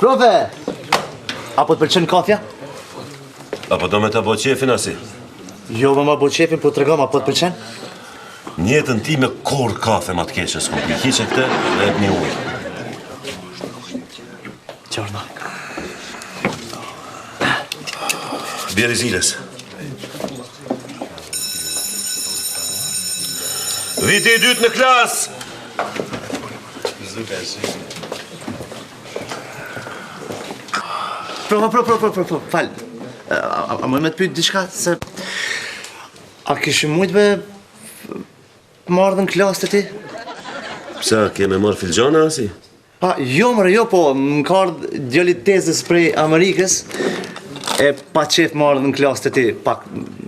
Profe! A po të pëlqen kafja? A po do me ta bo qefin asi? Jo, me ma bo qefin, po tregom, a po të pëlqen? Në jetën time kurrë kafe ma të keqe s'kom pi. Hiqe këtë dhe jep një ujë. Qorna. Bjeri ziles. Viti i dytë në klasë! Pro, pro, pro, pro, pro, pro, fal. A, a, a muj me të pyet diçka se a kishim mujt me më ardhë në klasë te ti? Pse, ke me marrë filxhana asi? Pa, jo more, jo, po, më ka ardhë djali i tezës prej Amerikës, e pa qef me ardhë në klasë te ti, pak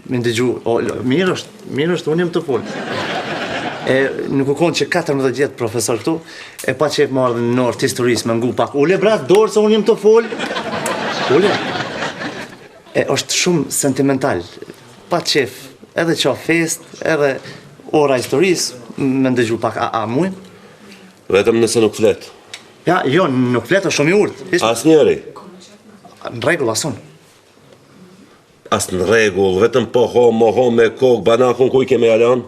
me ndëgju, o, mirë është, mirë është, unë jam tu folë. E nuk u konë që 14 vjet profesor këtu, e pa qef me ardhë në orë të historisë me ngu pak, ule brat dorë se unë jam tu folë, ule. E është shumë sentimental, pa qef, edhe qa fest, edhe ora historisë, me ndëgju pak, a, a mujmë? Vetëm nëse nuk flet. Ja, jo, nuk flet, është shumë i urtë. Hiç... Asnjëri. Në rregull, as unë. As në rregull, vetëm poho, moho me kokë, banakun kuj ke me ja lan?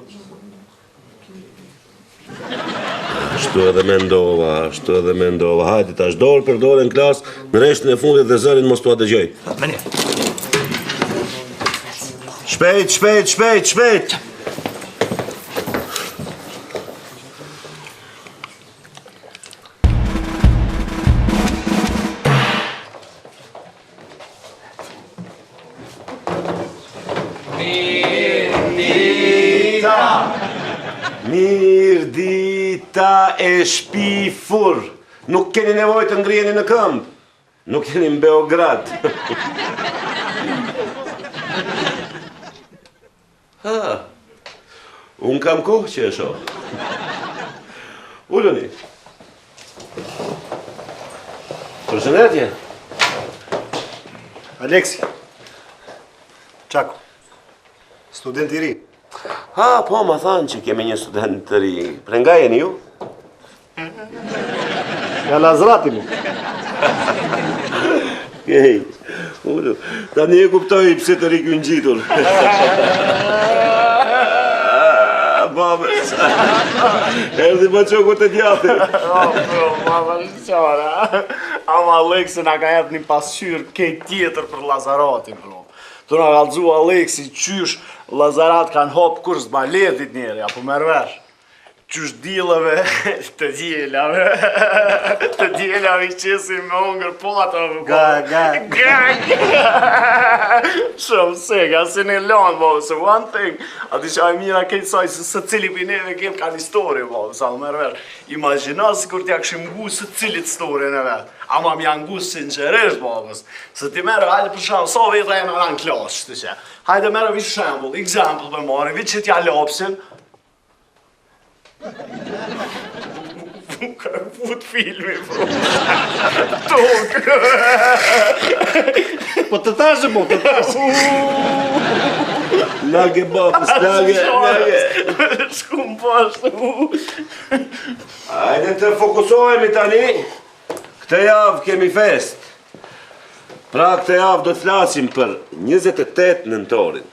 Ashtu edhe mendova, ashtu edhe mendova. Hajde tash dorë për dorë në klasë, në rreshtin e fundit dhe zërin mos t'ua dëgjoj. Mëni. Shpejt, shpejt, shpejt, shpejt. Mirëdita! Mirëdita e shpifur! Nuk keni nevojë të ngriheni në këmbë. Nuk jeni në Beograd. Ha. Unë kam kohë që e shoh. Uluni. Përshëndetje. Aleksi. Çako. Student i ri. Ha, po, ma thanë që kemi një student të ri. Prej nga jeni ju? Nga Lazrati mu. Okej. Ulu. Tani e kuptoj pse të rri ky ngjitur. Babës. Erdhi Baçoku te djathi. Oh, bro, mama shqara. Ama Aleksi na ka hedh një pasqyrë kejt tjetër për Lazaratin, bro. Tu na kallzu Aleksi qysh Lazarat kanë hop kurs baletit njeri, apo merr vesh. Qysh dileve të djelave, të djelave i qesim me hongër pata. Ga, ga. Ga, ga. Shumë sega, si një lanë, bo, se one thing, a di që e mira kejt saj, se secili prej neve kem kanë histori, bo, sa më merr vesh. Imagjino sikur t'ja kishim ngu secilit storyn e vet, ama m'ja ngu sinqerisht, babës, se ti merr, hajde për shembull, sa veta jena në klasë, kështu që, hajde merr vi shembull, example për marrin, vi që t'ja lapsin, Ka fut filmi, bro. Tok. Po të thashë, po të thashë. Lage babës, lage, lage. Shkum poshtë. Hajde të fokusohemi tani. Këtë javë kemi festë. Pra këtë javë do të flasim për 28 nëntorin.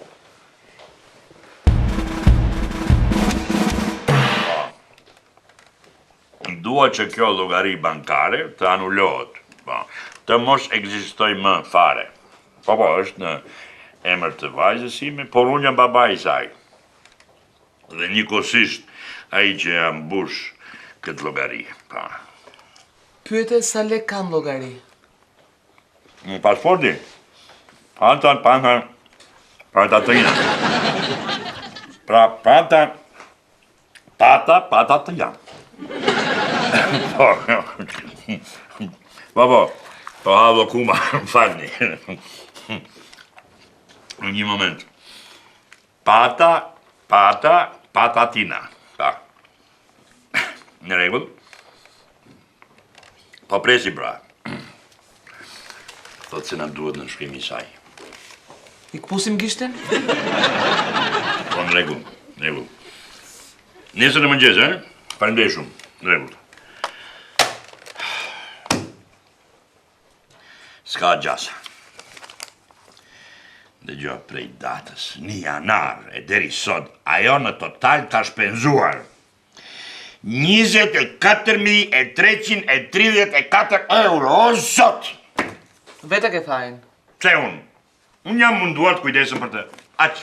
Dua që kjo llogari bankare të anulohet, po, të mos ekzistojë më fare. Po, po, është në emër të vajzës sime, por unë jam babai i saj. Dhe njëkohësisht ai që ia mbush këtë llogari. Po. Pyete sa lek ka në llogari. Në pasporti? Panta, panta, panta të jam. Pra, panta, pata, pata të jam. Po, po, po, po ha llokuma, më falni. Në një moment. Pata, pata, patatina. Pa. Në rregull. Po presim pra. Thotë se na duhet nënshkrimi i saj. I këpusim gishtin? Po në rregull, në rregull. Nesër në mëngjes, eh? Faleminderit shumë. Në rregull. S'ka gjasa. Dëgjo prej datës një janar e deri sot, ajo në total ka shpenzuar 24.334 euro, o zot! Vetë e ke fajin. Pse unë? Unë jam munduar të kujdesem për të. Aq.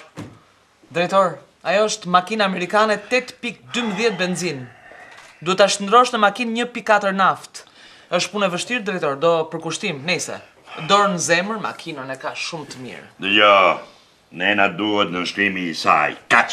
Drejtor, ajo është makinë amerikane 8.12 benzinë. Duhet ta shndërrosh në makinë 1.4 naftë. Është punë e vështirë, drejtor, do përkushtim, nejse. Dorë në zemër, makinën e ka shumë të mirë. Dëgjo, ne na duhet nënshkrimi i saj. Kaq.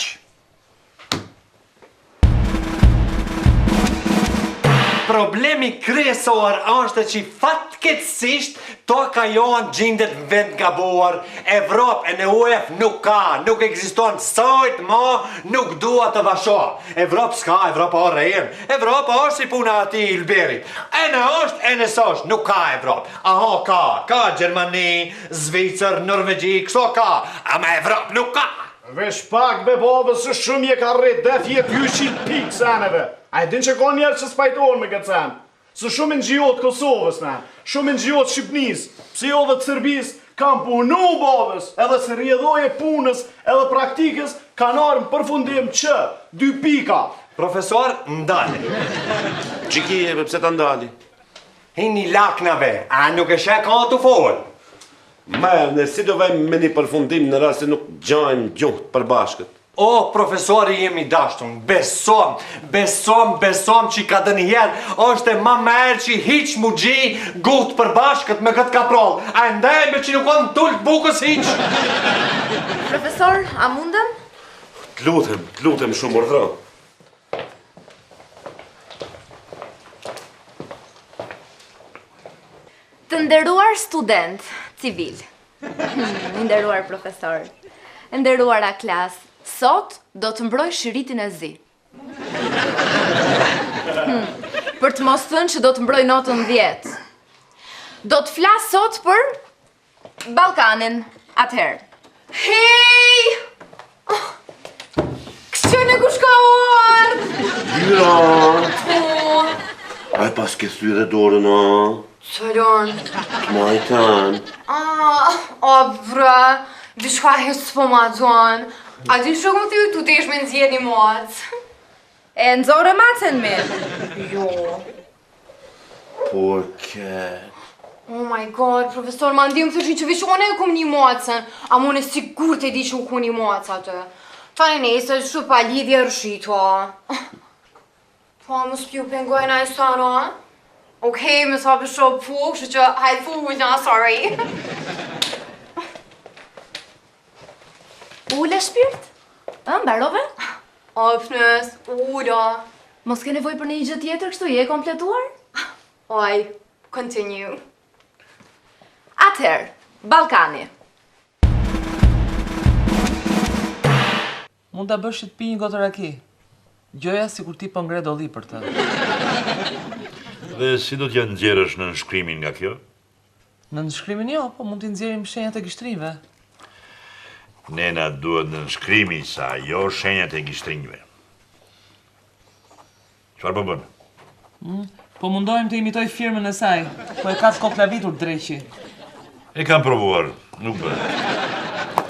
Problemi kryesor është që fatkeqësisht toka jonë gjindet në vend gabuar, Evropë e në UEF nuk ka, nuk ekziston, sot mo nuk dua të vasho. Evropë s'ka, Evropa o rrenë, Evropa është si puna e atij Ylberit. Ene është, ene s'është, nuk ka Evropë. Aho ka, ka Gjermani, Zvicër, Norvegji, këso ka, ama Evropë nuk ka. Veç pak be babë se shumë je ka rrit def je t'ju qit pikë seneve. A e din që ka njerëz që s'pajtohen me këtë sen? Se shumë NGO të Kosovës na, shumë NGO të Shqipnisë, pse jo dhe të Serbisë, kanë punu babës, edhe si rrjedhojë e punës edhe praktikës kanë ardhur në përfundim që dy pika. Profesor, ndale. Çiki e pse ta ndali? Hini laknave, a nuk e sheh ka tu fol? Ma, ne si do vajmë me një përfundim në rast se nuk gjajmë gjuhë të përbashkët? O, profesori jem i dashtun, besom, besom, besom që kadonjëherë është e ma merë që hiq mu gji gjuhë të përbashkët me këtë kaproll, a e ndejme që nuk kanë tulë bukës hiq? Profesor, a mundem? Të lutem, të lutem shumë urdhro. Të nderuar studentë civilë, i nderuar profesor, e nderuara klasë, sot do të mbroj shiritin e zi. Hmm. Për të mos thënë që do të mbroj notën 10. Do të flas sot për Ballkanin, atëherë. Hej! Oh. Kështu kush ka ardhë? Gjyra! Po. A e paske thy dhe dorën, a? Cilën? Të majtën. Ah, o bre, diçka hiç s'po ma don. A di që më thy, tu desh me nxjerr një macë. E nxore macen mi? Jo. Por cat. Oh my god, profesor, mandej më thoshin që veç unë e kum një macën, ama unë e sigurt e di që u kon një macë aty. Tani nejse, shu pa lidhje rëshito. Po, mos p'ju pengoj naj sen, a? Okej, me sa për shoh po, kështu që hajt po ulna, sorry. Ule shpirt? Ë, mbarove? O, pnës, ula. Mos ke nevojë për ndonjë gjë tjetër kështu, je e kompletuar? Oj, continue. Atëherë, Ballkani. Mund ta bësh që të pijë një gotë raki. Gjoja sikur ti po ngre dolli për të. Dhe si do t'ia nxjerrësh nënshkrimin nga kjo? Nënshkrimin jo, po mund t'i nxjerrim shenjat e gishtrinjve. Ne na duhet nënshkrimi i saj, jo shenjat e gishtrinjve. Çfarë po bën? Hmm, po mundohem të imitoj firmën e saj, po e ka të koklavitur dreqi. E kam provuar, nuk bëhet.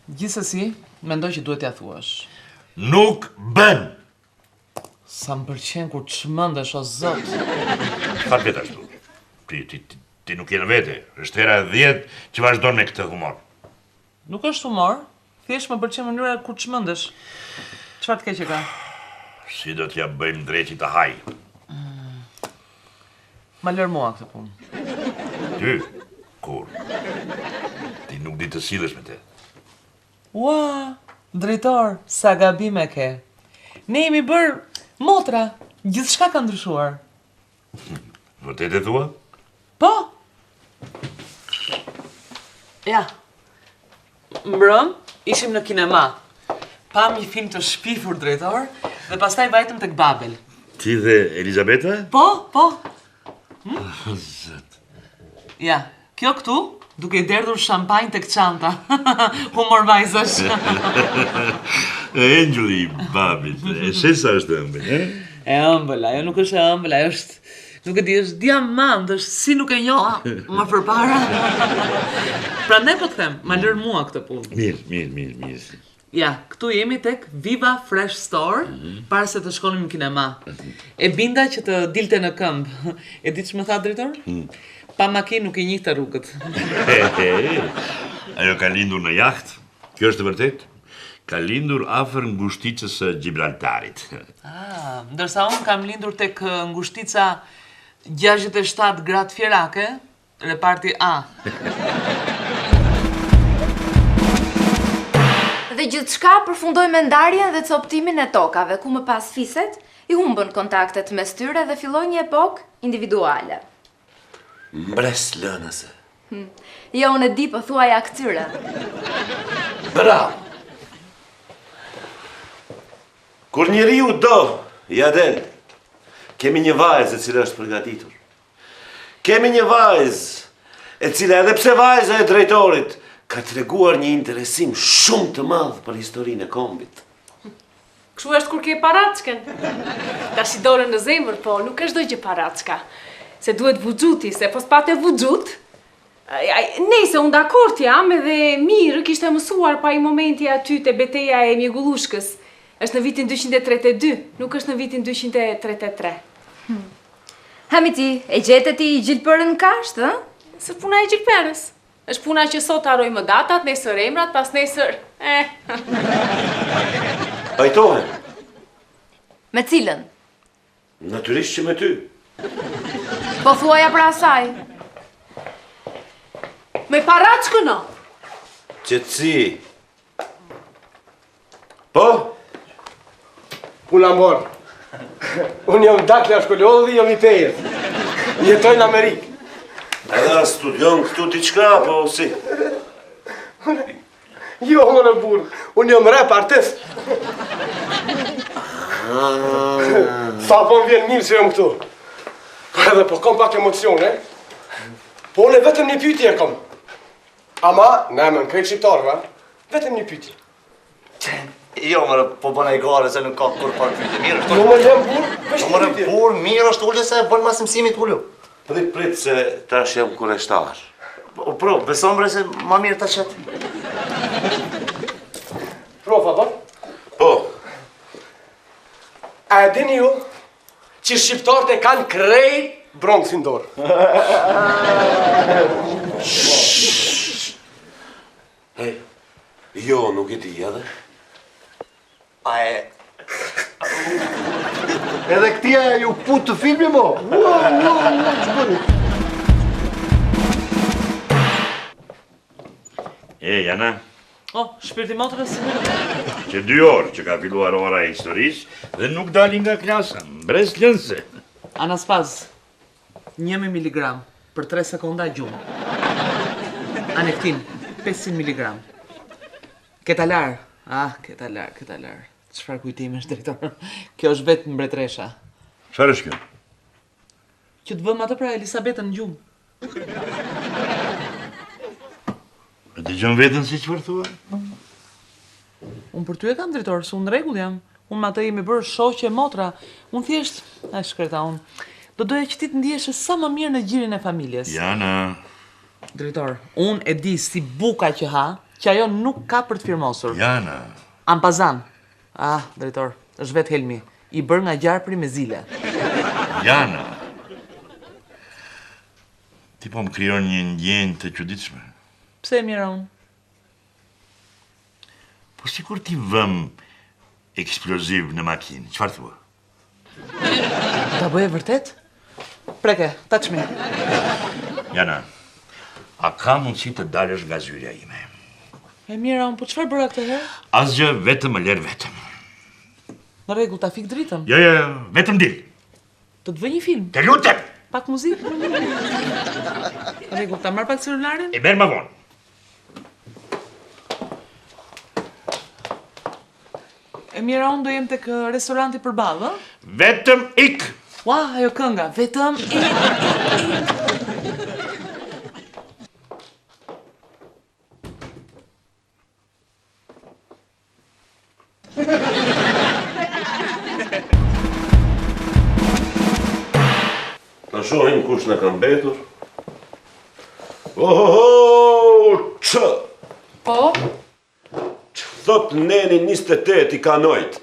Gjithsesi, mendoj që duhet t'ia thuash. Nuk bën! Sa më pëlqen kur çmendesh o zot. Çfarë flet ashtu? Ti ti ti nuk je në vete. Është hera e 10 që vazhdon me këtë humor. Nuk është humor, thjesht më pëlqen mënyra kur çmendesh. Çfarë të keqe ka? Si do t'ia bëjmë dreqi ta hajë? Mm. Ma lër mua këtë punë. Ty? Kur? Ti nuk di të sillesh me të. Ua, drejtor, sa gabim e ke. Ne jemi bërë motra, gjithçka ka ndryshuar. Vërtet e thua? Po. Ja. Mbrëm, ishim në kinema. Pamë një film të shpifur, drejtor, dhe pastaj vajtëm tek Babel. Ti dhe Elizabeta? Po, po. Hm? Zot. Ja, kjo këtu, duke i derdhur shampanjë tek çanta. Humor vajzash. Engjëlli i babit, e sheh sa është e ëmbël, e? E ëmbël, ajo nuk është e ëmbël, ajo është... Nuk e di, është diamant, është si nuk e njoha më përpara. Prandaj po të them, ma lër mua këtë punë. Mirë, mirë, mirë, mirë. Ja, këtu jemi tek Viva Fresh Store, mm -hmm. para se të shkonim në kinema. E binda që të dilte në këmbë. E di ç'më tha drejtor? Mm. Pa makinë nuk i njihte rrugët. Ajo ka lindur në jaht. Kjo është e vërtetë. Ka lindur afër ngushticës së Gjibraltarit. Ah, ndërsa unë kam lindur tek ngushtica 67 gradë fierake, reparti A. Dhe gjithçka përfundoi me ndarjen dhe copëtimin e tokave, ku më pas fiset i humbën kontaktet mes tyre dhe filloi një epokë individuale. Mbresëlënëse. Hm. Jo, unë e di, po thuaja këtyre. Bravo! Kur njeriu do, ia del. Kemi një vajzë e cila është përgatitur. Kemi një vajzë e cila edhe pse vajza e drejtorit ka treguar një interesim shumë të madh për historinë e kombit. Kështu është kur ke paraçkën. Tashi dorën në zemër, po nuk është çdo gjë paraçka. Se duhet vuxhuti, se po s'pate vuxhut. Nejse, unë dakord jam edhe mirë kishte mësuar po ai momenti aty te beteja e Mjegullushkës. Është në vitin 232, nuk është në vitin 233. Hmm. Ha mi ti, e gjete ti gjilpërën në kashtë, ë? S'është puna e gjilpërës. Është puna që sot harroj më datat, nesër emrat, pasnesër, eh. Pajtohem. Me cilën? Natyrisht që me ty. Po thuaja pra asaj. Me paraçkën o. Qetësi. Po? Puna mbarë. Unë jam Dakla Shkolodhi, jam i Pejës. Jetoj në Amerikë. Edhe a studion këtu diçka, po si? Jo, more burrë, unë jam rap artist. Ah. Sa po më vjen mirë që jam këtu. Po edhe po kam pak emocione. Po unë vetëm një pyetje e kam. Ama, në emën krejt shqiptarëve, vetëm një pyetje. Jo, more, po bën ai gare se nuk ka kurrfarë pyetje. Mirë është. Jo, më lëm burrë, veç Jo, more, një pyetje. burrë, mirë është ule se e bën mas mësimit ulu. Prit, prit se tash jam kureshtar. Po, pro, beson bre se ma mirë ta qet. Prof, a bën? Po, A e dini ju që shqiptarët e kanë krejt Bronxin n'dorë? Hej, jo, nuk e di edhe. A e... Edhe këtija ju put të filmi, mo? Ua, ua, ua, që bëni? E, Jana, O, shpirti motrës? Që dy orë që ka filluar ora e historisë dhe nuk dalin nga klasa, mbresëlënëse. Anaspaz, 1000 miligram për 3 sekonda gjumë. Anektin, 500 miligram. Ketalar, ah, ketalar, ketalar. Çfarë kujtimesh, drejtor? Kjo është vetë mbretëresha. Çfarë është kjo? Që të vëmë atë pra Elisabetën në gjumë. E dëgjon veten se çfarë thua? Unë për ty e kam drejtor, se unë në rregull jam. Unë me atë jemi bërë shoqe motra. Unë thjesht, e shkreta unë. Do doja që ti të ndiheshe sa më mirë në gjirin e familjes. Jana. Drejtor, unë e di si buka që ha, që ajo nuk ka për të firmosur. Jana. Ampazan. Ah, drejtor, është vetë helmi, i bërë nga gjarpri me zile. Jana. Ti po më krijon një ndjenjë të çuditshme. Pse e mjera unë? Po sikur t'i vëmë eksploziv në makinë, çfarë thua? Ta bëje vërtet? Preke, touch me. Jana, a ka mundësi të dalësh nga zyrja ime? E mjera unë, po çfarë bëra këtë herë? Asgjë, vetëm më lër vetëm. Në rregull, ta fik dritën. Jo, jo, jo, vetëm dil. Të të vë një film. Të lutem! Pak muzikë. Në rregull, ta marr pak celularin? E merr më vonë. E mjera unë do jem tek restoranti përballë, ë? Vetëm ik! Ua, ajo kënga, vetëm ik, ik, ik. shohim kush na ka mbetur. Ohoho, që? Po? Ç'thot neni 28 i kanojt?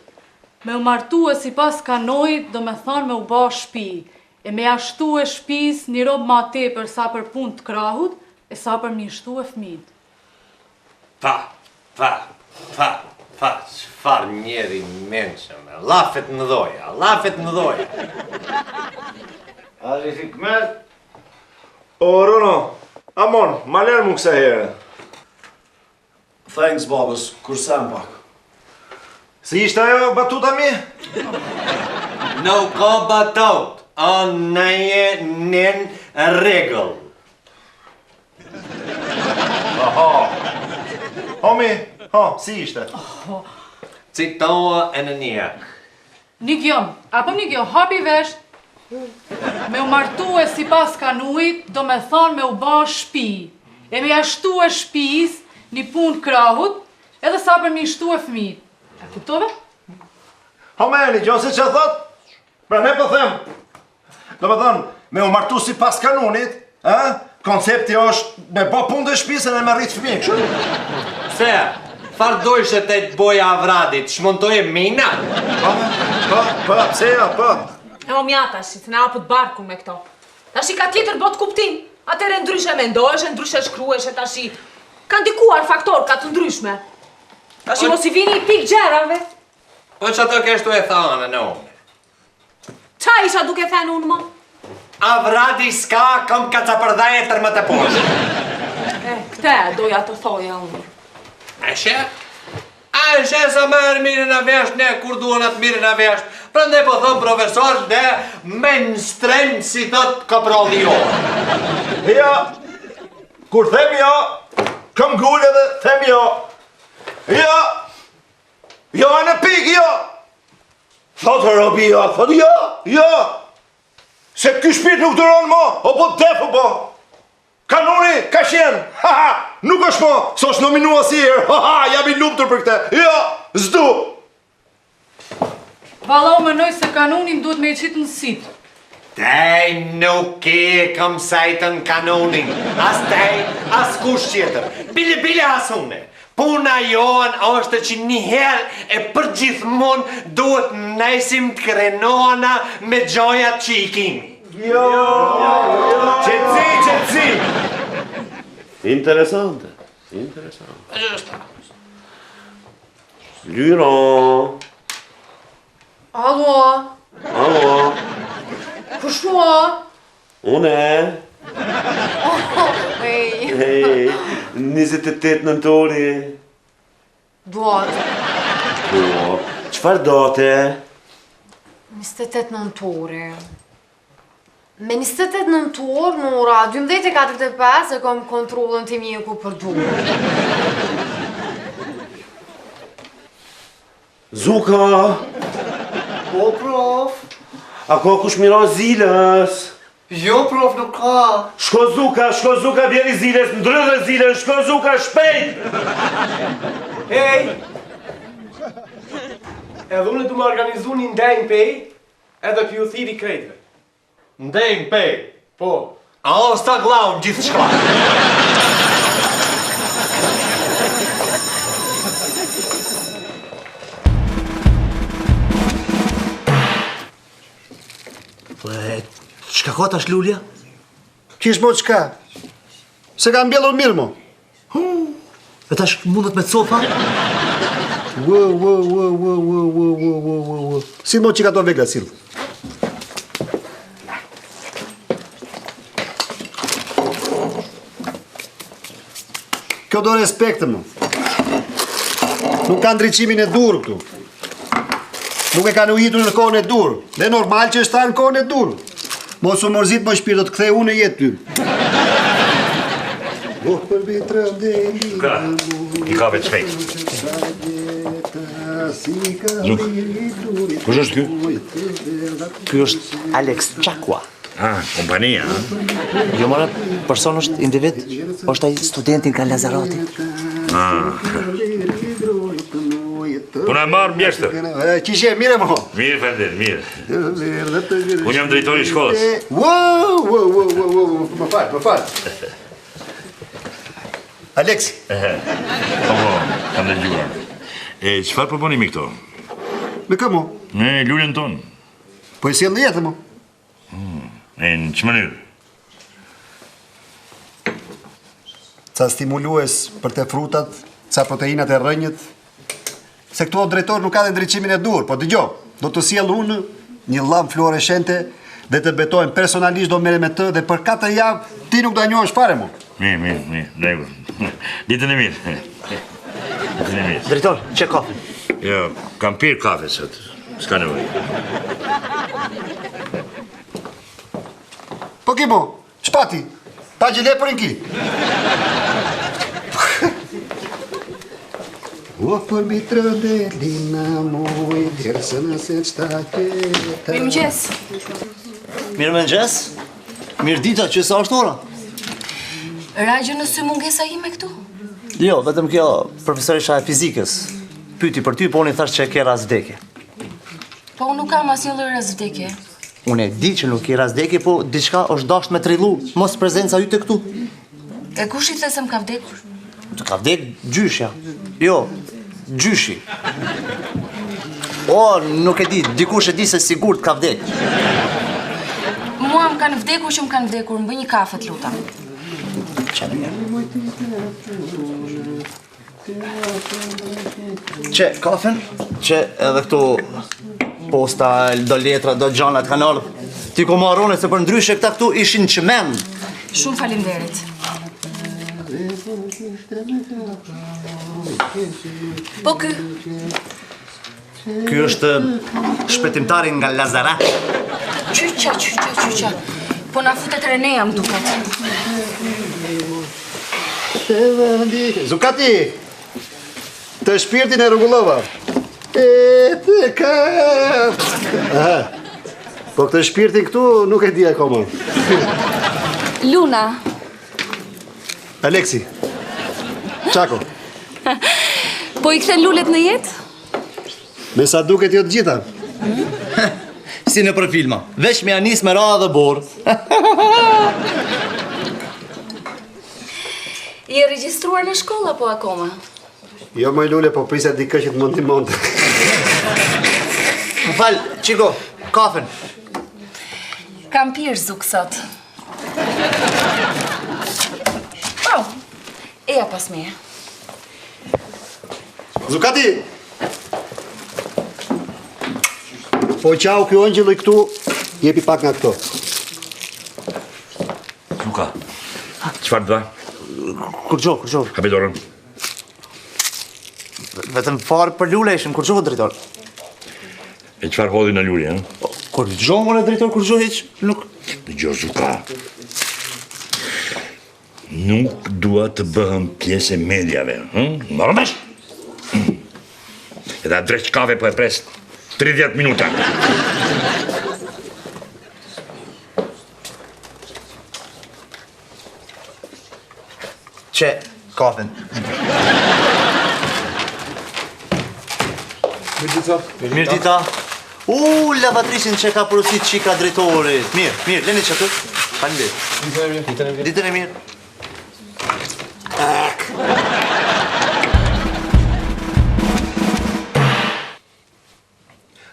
Me u martue sipas kanojt do me thonë me u ba shpi, e me ja shtue shpis një rob ma tepër sa për punë të krahut e sa për m'i shtue fmijt. Pa, pa, pa, pa, çfarë njeri i mençëm, llafet në dhoja, llafet në dhoja. Ali Hikmet? O, Rono, amon, ma lerë mu kësa herë. Thanks, babës, kursem pak. Si ishte ajo batuta mi? Nuk ka batut, a neje nen rregull. Aha. Homi, ho, si ishte? Citoa e në një. Nigjo, apo nigjo, hapi vesht. Me u martue sipas kanujt, do me thonë me u ba shpi. E me ja shtue shpis një punë krahut, edhe sa për m'i shtue fmijt. E kuptove? Ho me, nigjo se që thot? Pra ne po them, do me thonë, me u martu sipas kanunit, a? Koncepti është me bo punë të shpisë dhe me rrit fëmijë, kështu? Pse? Far dojshe të të boja avradit, shmontoje mina? Po, po, po, pse jo, po. E o mja tash, të na hapët barkun me këto. Tashi ka tjetër botëkuptim. Atëherë ndryshe mendoheshe, ndryshe shkruheshe tashi. Ka ndikuar faktor, ka të ndryshme. Tashi mos i vini pikë gjërave. Po që ato keshtu e thanë në unë? Ça isha duke thënë unë më? Avradi s'ka kom kacapërdhetër më të poshtë. E, këte doja të thoja unë. E she? A e she sa më herë mirë në vesh ne kur duan atë mirë në vesh. Prandaj po thon profesor dhe mainstream si thot kaprolli jo. Jo. Kur them jo, kam gul edhe them jo. Jo. Jo, në pikë, jo! Thotë robi jo, thotë jo, jo! Se ky shpirt nuk duron mo, o po defu po! Kanuni ka qenë, ha ha, nuk është mo, s'është nominua si herë, ha ha, jam i lumtur për këtë, jo, s'du! Valla unë menoj se kanunin duhet me e qitë në sitë. Tej nuk e kam sajtën kanunin, as tej, as kush tjetër, bile bile as une. Puna jonë është që një herë e përgjithmonë duhet nejsim të krenohna me gjojat që i kemi. Jo, jo, Qetësi, qetësi! Interesante, interesante. Lyro! Alo! Alo! Kush o? Une! Hej! Hej! 28 nëntori! Date. Po, çfarë date? 28 nëntori. Me 28 nëntor në ora 12.45 e kom kontrollën te mjeku për dorë. Zuka! Po, prof. A ka kush m'i ra zilës? Jo, prof, nuk ka. Shko Zuka, shko Zuka, bjeri zilës, ndrydhe zilën, shko Zuka, shpejt! Hej! Edhe unë du me organizu një ndejë n'Pejë, edhe p'ju thirri krejtve. Ndejë n'Pejë? Po. A o sta glaun gjithçka? Po e, çka ka tash Lulja? Kish mo çka? Se ka mbjellur mirë mo. E tash mundet me copa? Wë, wë, wë, wë, wë, wë, wë, wë, wë, wë. Sill mo çika ato vegla, sill. Kjo do respekt mo. Nuk ka ndriçimin e duhur këtu. Nuk e kanë ujitur në kohën e duhur. Dhe normal që është në kohën e duhur. Mos u mërzit mo shpirt, do të kthej unë në jetë ty. Oh, për Ka, i ka vetë shpejt. Zuk, kush është ky? Ky është Alex Çakua. Ah, kompania, a? Jo more, person është individ, është ai studenti nga Lazarati. Ah. Puna e mbarë, mjeshtër. E, qysh je, mirë mo. Mirë, faleminderit, mirë. Unë jam drejtori i shkollës. Wow, wow, wow, wow, wow, më fal, më fal. Alex. Po, po, kam dëgjuar. E, çfarë po bëni me këto? Me kë mo? Me lulen tonë. Po e sjell në jetë, mo. Hmm, e në ç'mënyrë? Ca stimulues për te frutat, ca proteinat e rrënjët. Se këtu o drejtor nuk ka dhe ndriçimin e duhur, po dëgjo, do të sjell unë një llambë fluoreshente dhe të betohem personalisht do merrem me të dhe për 4 javë ti nuk do e njohësh fare mo. Mirë, mirë, mirë, në rregull. Ditën e mirë. Ditën e mirë. Drejtor, qe kafe. Jo, kam pirë kafe sot. S'ka nevojë. Po ki mo, ç'pati? Pa gjelepërin ki? O për mi trëndelina muj, djersë nëse qëta qeta. Mirëmëngjes. Mirëmëngjes. Mirëdita, që sa është ora? Ra gjë në sy mungesa ime këtu? Jo, vetëm kjo profesoresha e fizikës. Pyti për ty, po unë i thashë që e ke rast vdekje. Po unë nuk kam asnjë lloj rast vdekje. Unë e di që nuk ke rast vdekje, po diçka është dashtë me trillu, mos prezenca jote këtu. E kush i the se më ka vdekur? Të ka vdek gjyshja. Jo, gjyshi. O, nuk e di, dikush e di se sigurt ka vdek. Mua më kanë vdekur që më kanë vdekur, më bëj një kafe të lutem. Qe mirë. Qe kafen, qe edhe këto posta, do letra, do gjana të kanë ardhë. Ti ko marrone se për ndryshe këta këtu ishin çmend. Shumë faleminderit. Po ky? Ky është shpëtimtari nga Lazarat. Qyqa, qyqa, qyqa. Po na futet Reneja, më duket. Zukati! Të shpirtin e rregullova. E të ka. Aha. Po këtë shpirtin këtu nuk e di akoma. Luna. Aleksi. Çako. Po i kthen lulet në jetë? Me sa duket jo të gjitha. Si nëpër filma. Veç me ja nis me ra dhe borë. Je regjistruar në shkollë apo akoma? Jo moj Lule, po prisja dikë që të më ndihmonte. Më fal, Çiko, kafen. Kam pirë zuk sot. Au, eja pas meje. Zukati! Po qau ky ëngjëlli këtu, jepi pak nga këto. Zuka, çfarë të dha? Kurgjo, kurgjo. Hapi dorën. Vetëm farë për lule ishim, kurgjo, drejtor. E çfarë hodhi në lule, ha? Po, kurgjo, more, drejtor, kurgjo hiç, nuk... Dëgjo, Zuka. Nuk dua të bëhem pjesë e mediave, hm? More vesh? Edhe atë dreq kafe po e pres 30 minuta. Qe, kafen. Mirëdita. Mirëdita. U, lavatriçen që ka porosit çika drejtorit. Mirë, mirë, leni që aty. Faleminderit. Ditën e mirë. Ditën e mirë. Ditën e mirë. Ak.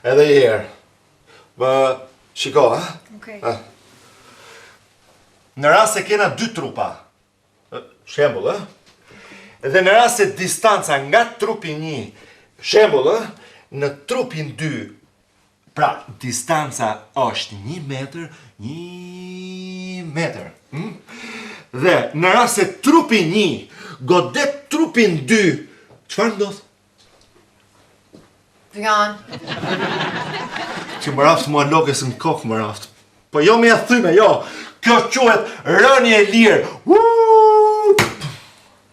Edhe një herë. Më shiko, ha? Okej. Ha. Në rast se kena dy trupa, shembull, ë? Dhe në rast se distanca nga trupi një, shembull, ë, në trupin dy, pra distanca është një metër, një metër. Hm? Dhe në rast se trupi një godet trupin dy, çfarë ndodh? Vjan. Që më raftë mua lokës në kokë më raftë. Po jo me e thyme, jo. Kjo quhet rënie e lirë. Uuu!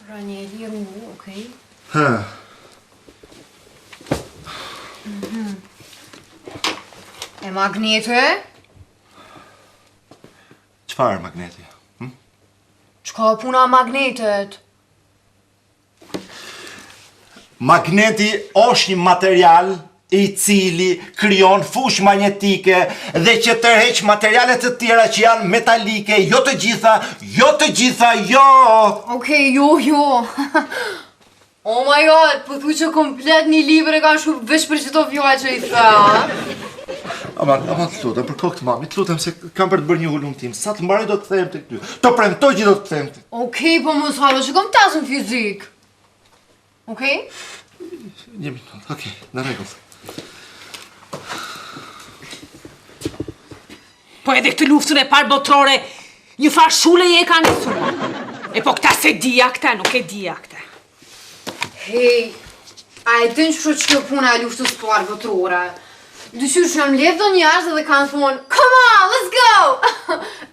Rënie e lirë, u, okej. Ha. Mhm. E magneti? Çfarë magneti? Hm? Çka puna magnetet? Magneti është një material i cili krijon fushë magnetike dhe që tërheq materiale të tjera që janë metalike, jo të gjitha, jo të gjitha, jo! Okej, jo, jo. Oh my god, po thu që komplet një libër e kam shkru veç për qëto fjalë që i tha. Aman, aman të lutem, për kokë të mamit, të lutem se kam për të bërë një hulumtim. Sa të mbaroj do të kthehem tek ty. Të premtoj që do të kthehem tek ty. Okej, po mos harro që kom test në fizikë. Okej? Një minutë, okej, në rregull. Po edhe këtë luftën e parë botërore, një farë shule e ka nisur. E po këta s'e dija këta, nuk e dija këta. Hej, a e din qysh kjo puna e luftës parë botërore? Dyqysh që janë mbledh do njerëz edhe kanë thonë, come on, let's go!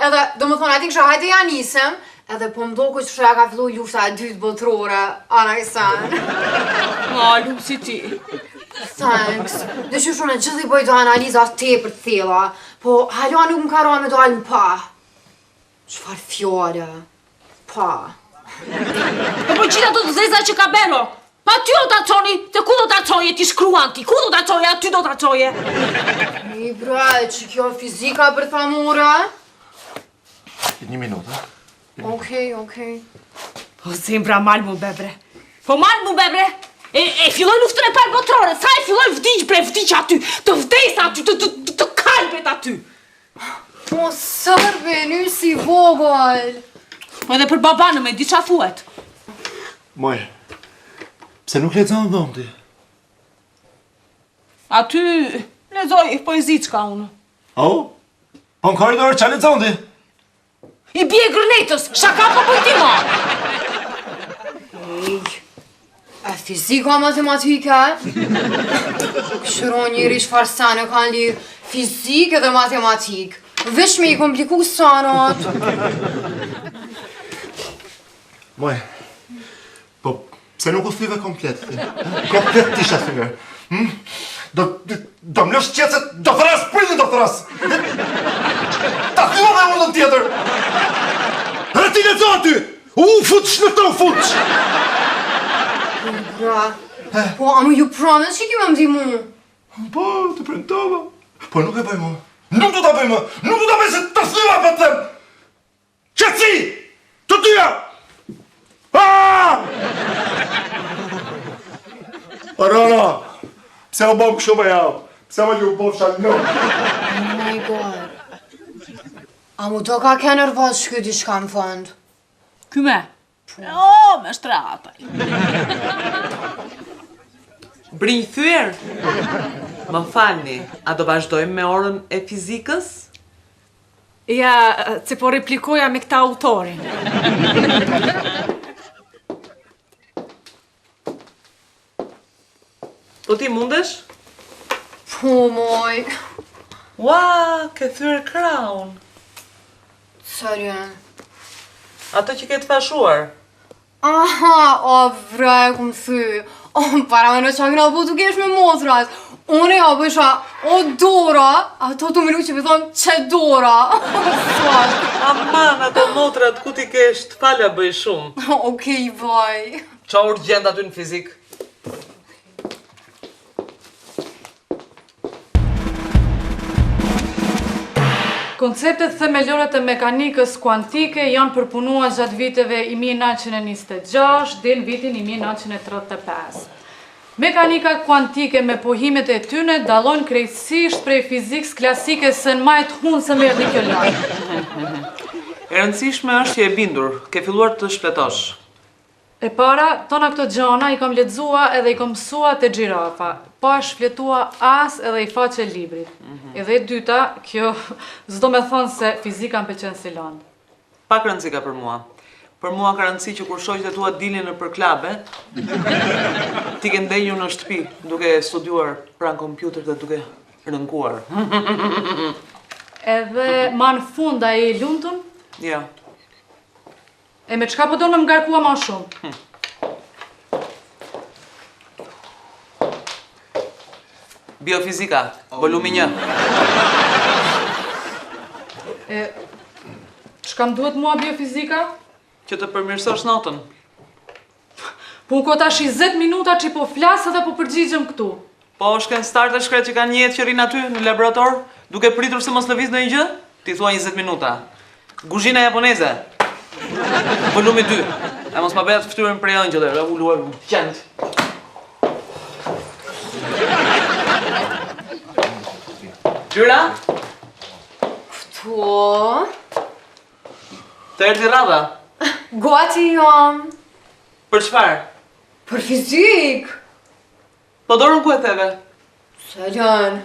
edhe, do më thonë, a din kështu, hajde ja nisem, edhe po m'doket që ja ka fillu lufta e dytë botërore, ana i sen. A, lusi ti. Thanks. Dyqysh unë gjithë i bëj do analiza tepër të thella, po hala nuk më ka ra me dalë në pah. Çfarë fjale? Pa. Po po gjitha ato të zeza që ka bero. Pa ty do ta çoni, te ku do ta çoje ti shkruan ti, ku do ta çoje, aty do ta çoje. Mi bre, që kjo fizika bërthamore? Një minutë, ha? Okej, okej. Po zembra mal mu bebre. Po mal mu bebre. E, e filloi luftën e parë botërore, sa e filloi vdiq bre, vdiq aty, të vdes aty, të, të, të, të kalbet aty. Po sërbe, nysi vogël. Po edhe për babanë me di ça thuhet. Moj, pse nuk lexon në dhomë ti? Aty lexoj poezi çka unë. Au? Po në korridor ça lexon ti? I bie gërnetës, shaka po bëj ti mo? Ej, a fizika matematika? Këshyro njeri çfarë sene kanë lidhë fizikë dhe matematikë. Veç me i kompliku sanot. Moj, po Pse nuk u thyve komplet ti? Komplet t'isha thyer. Hm? Do do më lësh qetë se do thras prindin do thras. Ta thyva dhe udhën tjetër. Dhe ti lexo aty. U futsh në të u futsh. Pra, po a më you promise që ki me m'ndihmu? Po, të premtova. Po nuk e bëj më. Nuk do ta bëj më. Nuk do ta bëj se të thyva po të them. Qetësi! Të dyja! Aaaa! Rona, pse u bëm kështu me javë? Pse më ju bofsha në? Oh my god. A mu do ka ke nervoz që ky diçka në fund? Ky me? O, me shtrata. Brinjë thyer? Më falni, a do vazhdojmë me orën e fizikës? Ja, që po replikoja me këta autorin. Po ti mundesh? Po, moj. Ua, ke thyer krahun. Cilin? Ato që ke të fashuar. Aha, o vra e kum thy. O, paramendo ça kena bo tu kesh me motrat. Unë ja bëjsha, o dora, ato tu menu që po thonë që dora. Aman, ato motrat, ku t'i kesh, të fala bëj shumë. Okej, vaj. Ça urgjent aty në fizikë? Konceptet themelore të mekanikës kuantike janë përpunua gjatë viteve 1926 deri në vitin 1935. Mekanika kuantike me pohimet e tyne dallojnë krejtësisht prej fizikës klasike se në majë të hundës më erdhi kjo lajm. E rëndësishme është që je bindur, ke filluar të shfletosh. E para, tona këto gjana i kam lexua edhe i kam mësua te xhirafa, pa e shfletua as edhe i faqe librit. Edhe e dyta, kjo s'do me thonë se fizika më pëlqen si landë. Pak rëndësi ka për mua. Për mua ka rëndësi që kur shoqet e tua dilnin nëpër klabe, ti ke ndenjur në shtëpi duke studiuar pranë kompjuterit dhe duke rënkuar. Edhe ma në fund a je i lumtun? Jo. E me çka po don me më ngarkua ma shumë? Hm. Biofizika, volumi 1. E, çka më duhet mua biofizika? Që të përmirësosh notën. Po unë ko tash 20 minuta që po flas edhe po përgjigjem këtu. Po shkencëtarët e shkretë që kanë një jetë që rrinë aty në laborator, duke pritur se mos lëviz ndonjë gjë? Ti thua 20 minuta. Guzhina japoneze. Volumi 2. E mos ma bëj atë fytyrën prej ëngjëlli, e ulu e qentë. Gjyra? Këtu. Të erdhi radha? Gati jam. Për çfarë? Për fizik. Po dorën ku e theve? Se lën.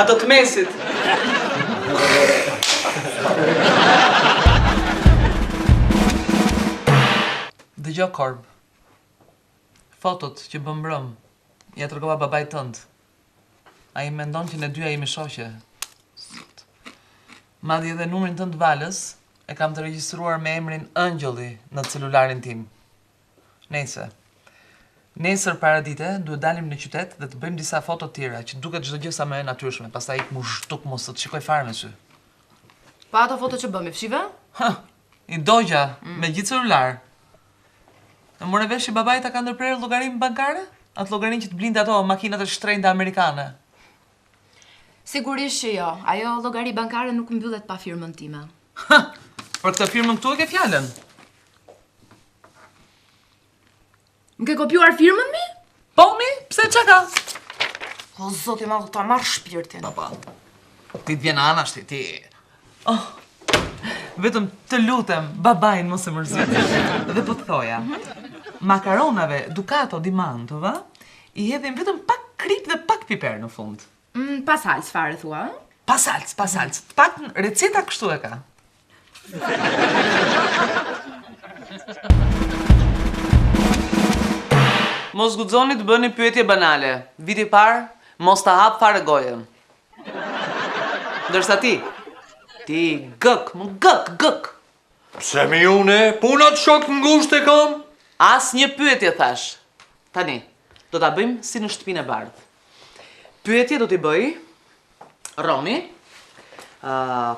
Ato të mesit. Dëgjo korb. Fotot që bëmë mbrëmë, ia tregova babait tënd. Ai mendon që ne dyja jemi shoqe. Zot. Madje edhe numrin tënd të Valës e kam të regjistruar me emrin Ëngjëlli në celularin tim. Nejse. Nesër paradite duhet dalim në qytet dhe të bëjmë disa foto të tjera, që duket çdo gjë sa më e natyrshme, pastaj ik m'u zhduk mos të të shikoj fare me sy. Pa ato foto që bëmë, i fshive? Hë, i dogja, mm. me gjithë celular. E more vesh që babai ta ka ndërprerë llogarinë bankare? Atë llogarinë që të blinte ato makinat e shtrenjta amerikane. Sigurisht që jo. Ajo llogari bankare nuk mbyllet pa firmën time. Hë, për këtë firmën këtu e ke fjalën. Më ke kopjuar firmën mi? Po mi, pse ça ka? O zoti ma ta marr shpirtin. Po po. Ti të vjen anash ti, ti. Oh. Vetëm të lutem, babain mos e mërzit. Dhe po të thoja. Makaronave Ducato di Mantova i hedhim vetëm pak kripë dhe pak piper në fund. Mm, pa salcë fare thua, ë? Pa salcë, pa salcë. Të paktën receta kështu e ka. Mos guxoni të bëni pyetje banale. Viti i parë, mos ta hap fare gojën. Ndërsa ti, ti gëk, më gëk, gëk. Pse mi une, puna të shok të ngushtë e kam? Asnjë pyetje thashë. Tani, do ta bëjmë si në shtëpinë e bardhë. Pyetje do t'i bëj Roni,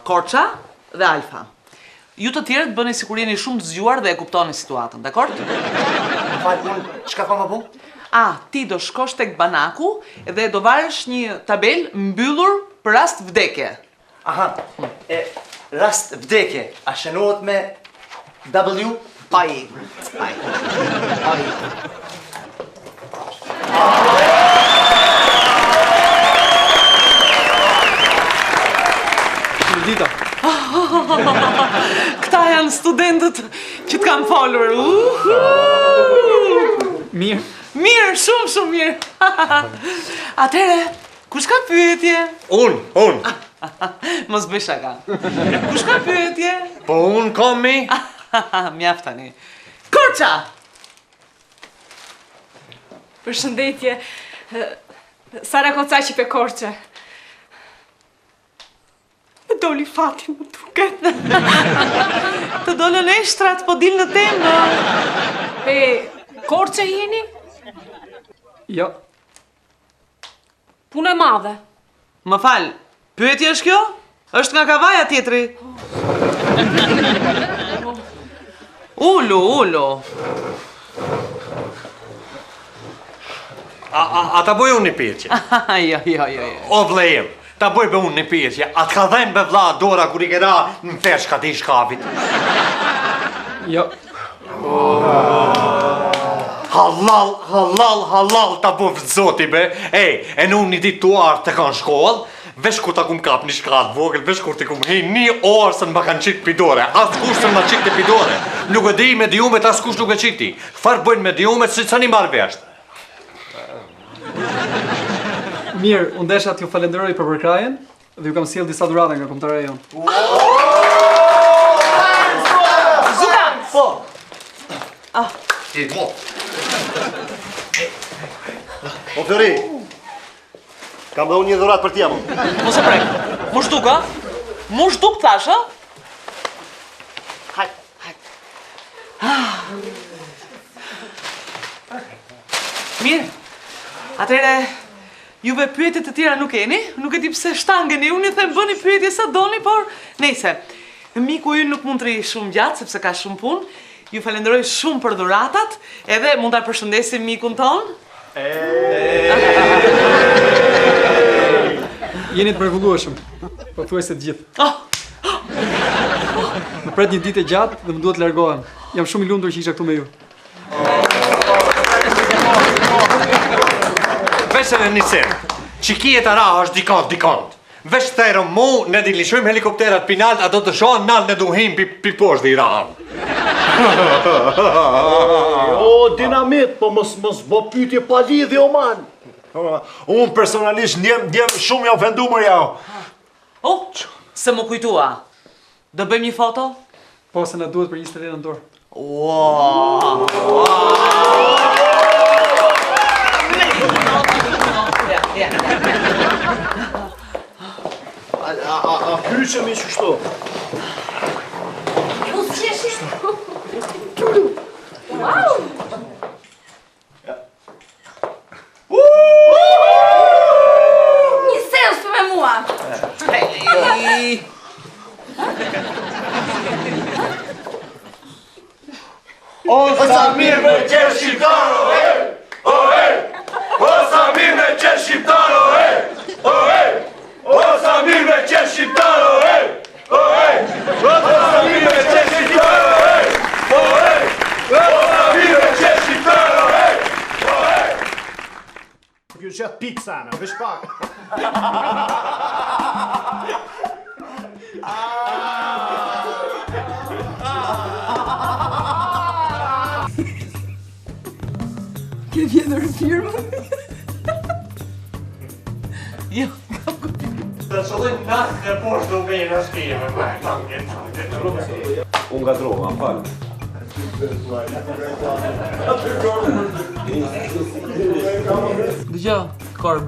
Korça dhe Alfa. Ju të tjerët bëni sikur jeni shumë të zgjuar dhe e kuptoni situatën, dakord? Më fal, unë çka kam me bo? A, ti do shkosh tek banaku dhe do varësh një tabelë mbyllur për rast vdekje. Aha, e rast vdekje, a shënohet me W? Pa i, pa i, pa i. Dita. Këta janë studentët që të kam folur. Mirë. Mirë, shumë, shumë mirë. Atëherë, Kush ka pyetje? Unë, unë. Mos bëj shaka. Kush ka pyetje? Po unë kam mi. Mjaft tani. Korça! Përshëndetje. Sara Kocaqi pe Korçe. Më doli fati, më duket. Të dolën eshtrat, po dil në temë. Pe Korçe jeni? Jo. Punë e madhe. Më fal, pyetje është kjo? Është nga Kavaja tjetri. Ulu, ulu. A, a, a ta bëj unë një pyetje? jo, jo, jo, jo. O vlla jem, ta bëj be unë një pyetje. A të ka dhemb be vlla dora kur i ke ra në peshkat e shkapit? Jo. Hallall, hallall, hallall ta bëftë zoti be. Ej, e në unë një ditë tu ardhë te kanë shkollë, veç kur ta kum kap një shkat vogël, veç kur t'i kum hi një orë s'un ma kanë qitë pi dore. Askush s'un ma qitë pi dore. Nuk e di mediumet, askush nuk e qiti. Çfarë bëjnë mediumet, si s'e marr vesh. Mirë, unë desha t'ju falenderoj për përkrahjen dhe ju kam sjellë disa dhurata nga kombëtarja jonë. Zuka! Po. Ah. Ti po. O Flori. Kam dhe unë një dhuratë për ti apo? Mos e prek. M'u zhduk, a? M'u zhduk thashë, a? Hajt, hajt. Ah. Mirë. Atëherë, juve pyetje të tjera nuk keni, nuk e di pse shtangeni, unë ju them bëni pyetje sa doni, por nejse. Miku ynë nuk mund të rrijë shumë gjatë sepse ka shumë punë. Ju falenderoj shumë për dhuratat, edhe mund ta përshëndesim mikun tonë. Jeni të mrekullueshëm. Pothuajse të gjithë. Oh. Më pret një ditë e gjatë dhe më duhet të largohem. Jam shumë i lumtur që isha këtu me ju. Veç edhe një sen. Që ki e ta ra është dikant, dikant. Veç të mu, ne di lëshojmë helikopterat pinalt, ato të shohën nalt në duhim pi, pi poshtë dhe i rahan. O, dinamit, po mos mos bo pyetje pa lidhje, o man. Unë personalisht ndjem, ndjem shumë jam ofendu mër jau. Oh, se më kujtua. Do bëjmë një foto? Po, se na duhet për 21 nëntor. Wow. Ja, ja, ja. A, a, a, a kyçemi qështu? Buzëqeshi. Wow! Një selfie me mua. Hey. O sa mirë me qenë shqiptar, o e! O e! O sa mirë me qenë shqiptar, o e! O e! O sa mirë me qenë shqiptar, o e! O e! O sa mirë me qenë shqiptar, o e! O e! O sa mirë me qenë shqiptar, o e! O e! Kjo qetë pikë sana, veç pak. Ke vjedhur firmën? Jo. Të qëllim natë dhe poshtë duke i në shpije me Unë ngatrova, më fal. Dëgjo, korb.